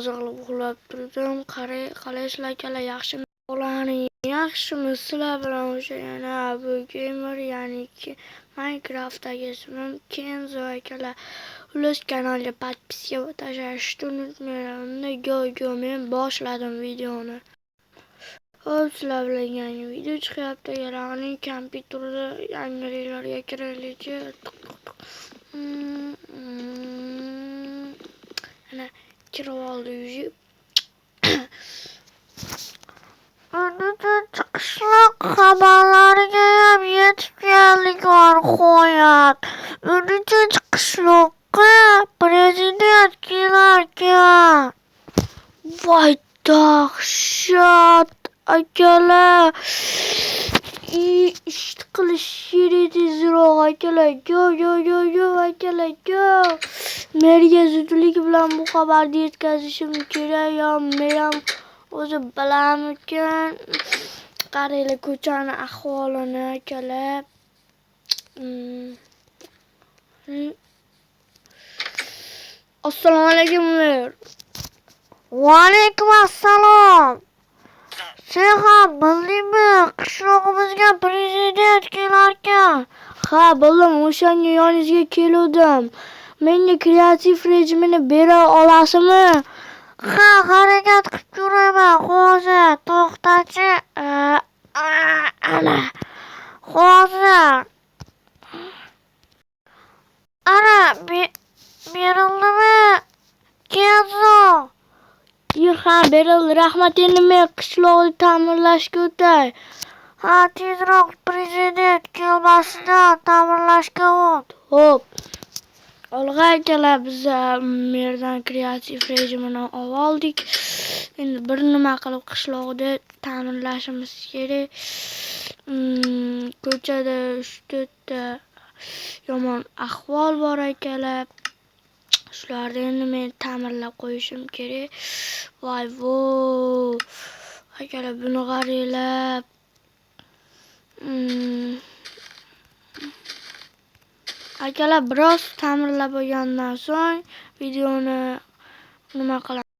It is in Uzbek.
Maza qilib uxlab turdim. Qalaysizlar, akalar, yaxshimi? Ularning yaxshimi? Sizlar bilan o'sha yana bu gamer, ya'niki Minecraftdagi ismim Kenzo, akalar. Xullas, kanalga подписка tashlashni unutmanglar. Unda go go, men boshladim videoni. Xo'p, sizlar bilan yangi video chiqyapti. Ya'ni kompyuterda yangiliklarga kiraylikchi. Ana, kirib oldi уже. Uchinchi qishloq xabarlariga ham yetib keldik, nihoyat. 13-qishloqqa prezident kelarkan. Voy, dahshat, akalar. Ish qilish kerak tezroq, akalar. Go go go go, akalar, go. Merga zudlik bilan bu xabarni yetkazishim kerak yo men ham o'zi bilarmikan? Qaranglar ko'chani ahvolini, akalar. Assalomu alaykum, mer. Va alaykum assalom. Sen ham bildingmi, qishlog'imizga prezident kelarkan? Ha, bildim, o'shanga yoningizga keluvdim. Menga kreativ rejimini bera olasizmi? Ha, harakat qilib ko'raman. Hozir, to'xtachi. Ana. Hozir. Ana, berildimi? Kenzo. Ha, berildi. Rahmat, endi men qishloqni ta'mirlashga o'tay. Ha, tezroq prezident kelmasidan ta'mirlashga o't. Xo'p. Olg'a, akalar, biz merdan kreativ rejimini oldik. Endi bir nima qilib qishloqni ta'mirlashimiz kerak. Ko'chada 3-4 ta yomon ahvol bor, akalar. Shularni endi men ta'mirlab qo'yishim kerak. Voy vo! Akalar, buni qaranglar. Akalar, biroz ta'mirlab bo'lgandan so'ng videoni nima qilaman.